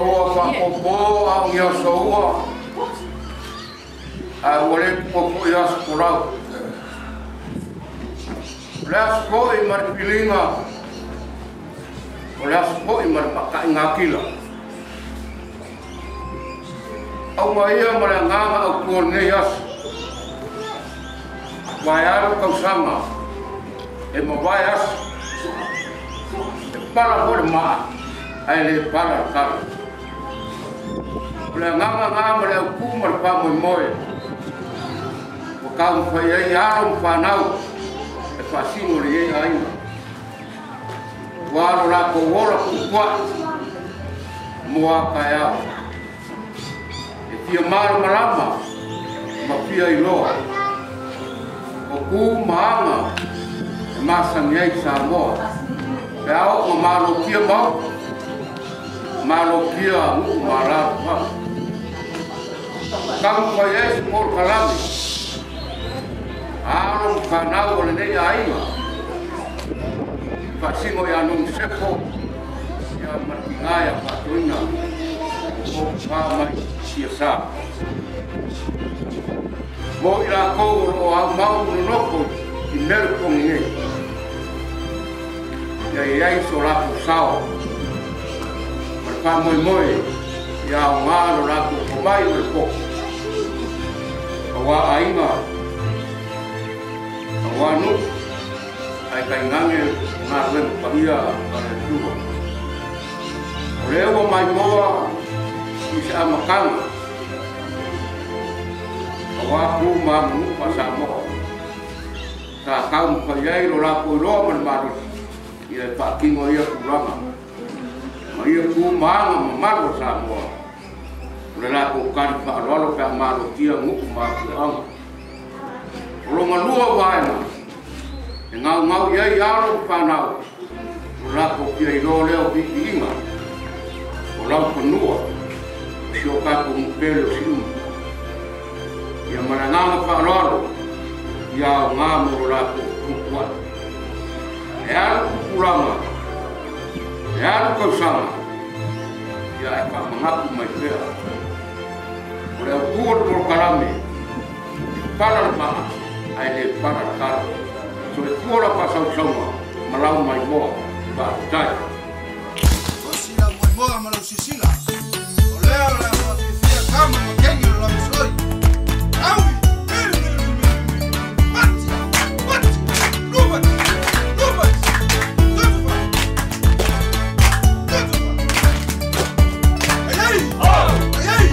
Ua faapopo a o ni aso ua, ae ua le tupu foi aso folau. O le aso foi ma le filiga, o le aso foi ma le paataiga kila. Auga ia ma le agaga autu o lenei aso, ua e alu tausaga e mavae aso, e pala foi le maa, ae le pala le tala. O le agaga na ma le autu ma le faamoemoe, ua taumafai ai alo ma fanau e faasino lenei aiga. Ua alo latou ola tuutuai mo a taeao. E fia malamalama ma fia iloa o tu ma aga e masani ai Samoa. Pe a oo ma malotia maota, malotia nuu ma alaalafaga. Taumafai ai se polokalame a alo ma fanau o lenei aiga faasino ia Numusefo ia ma le tiga ia Faatoina o tofa mai Siasā. Mo i lakou o loo aumau nonofo i Melbourne nei, ia i ai so latou sao ma le faamoemoe ia aogā lo latou tomai ma le poto auā aiga, auā nuu, ae tainane galuega paia a le Atua. O lea ua maimoa i se amataga auā tu ma aganuu faa-Samoa sa taumafai ai lo latou iloa ma le malosi ia e faatino ia tulaga ma ia tu ma aga mamalu o Samoa. O le latou tali faaaloalo pe a malotia nuu ma afioaga. O lona lua vaega e gaugau i ai alo ma fanau, o latou fia iloa lea o viiviiga o laufanua o si o tatou nuu pele o Siumu. Ia ma le agaga faaaloalo ia aogā mo lo latou tuputupua'i. E alu tupulaga, e alu tausaga, ia ae faamanatu mai pea. O le autu o le polokalame, e pala le maa, ae le pala le tala. Soifua la faasausauga ma lau maimoa. Faafetai. Tusi lau moemoa ma lau sisila. O lea o le a fiafia kama ma kengi o lau soi. Aui! Mili, mili, mili, mili, mili. Pati! Pati! Lubati! Lubati! Tutufa! Tutufa! Ai ai! Ai ai!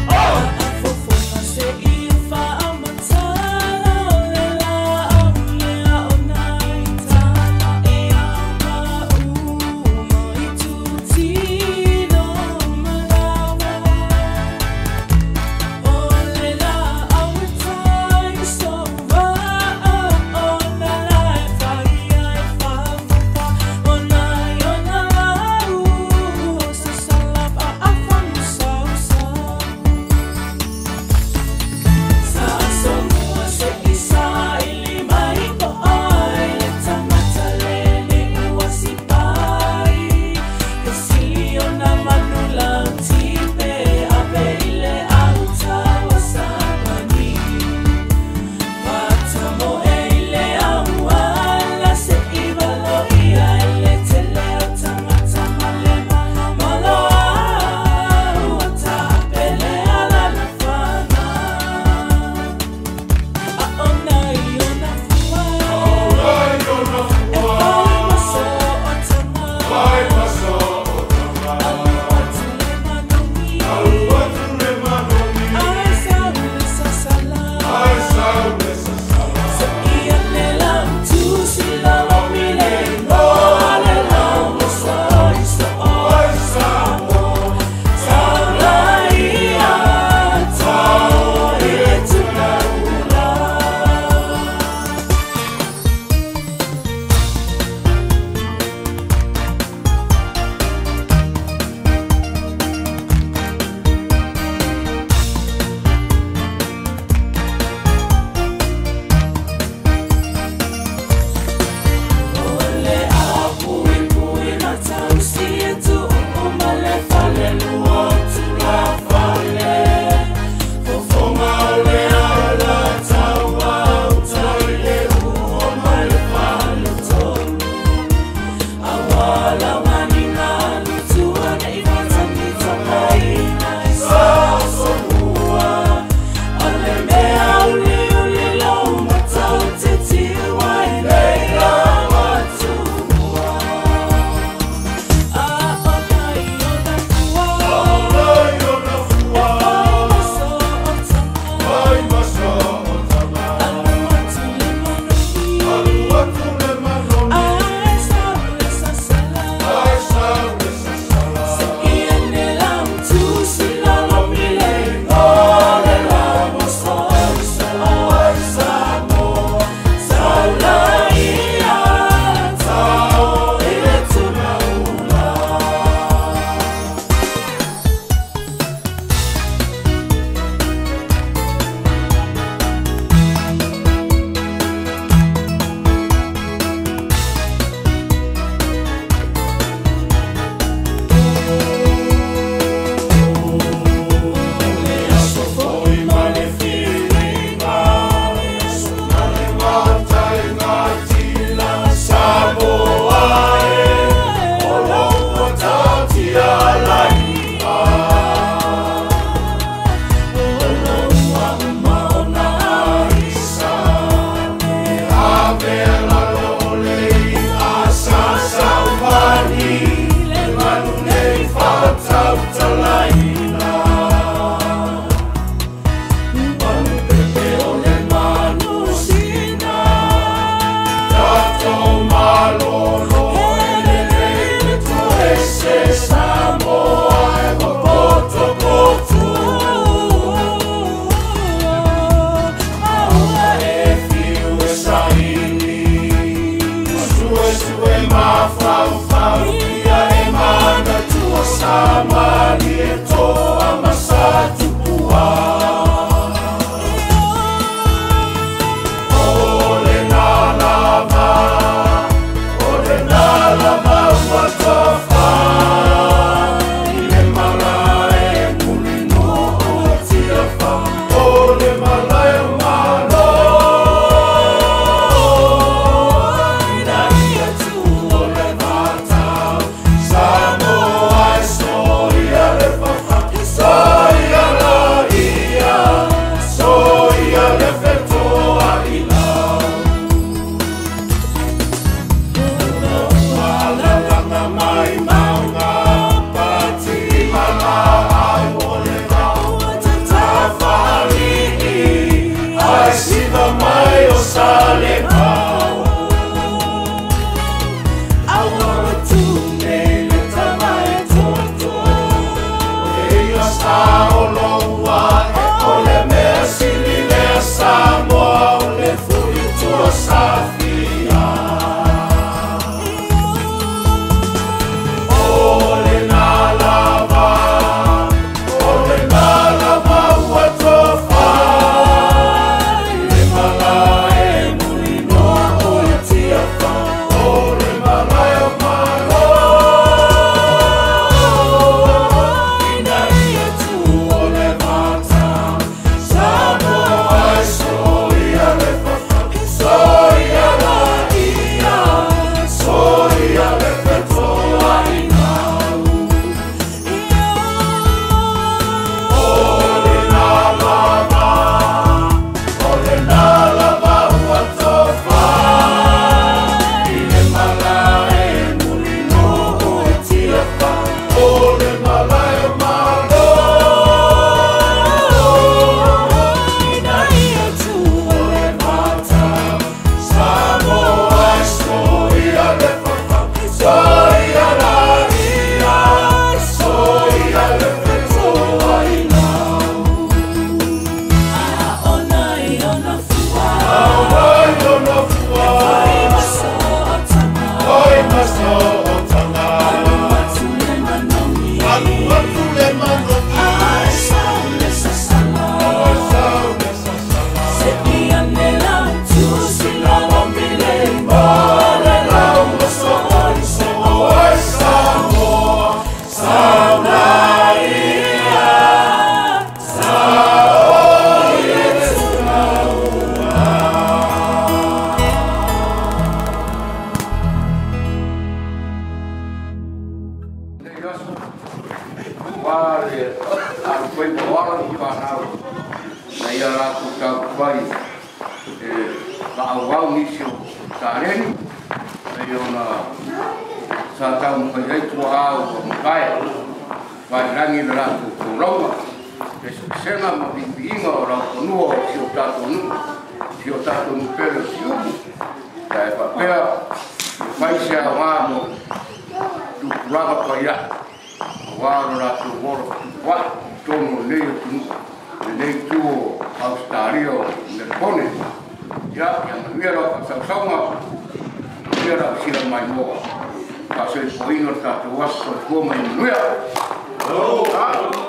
Oh!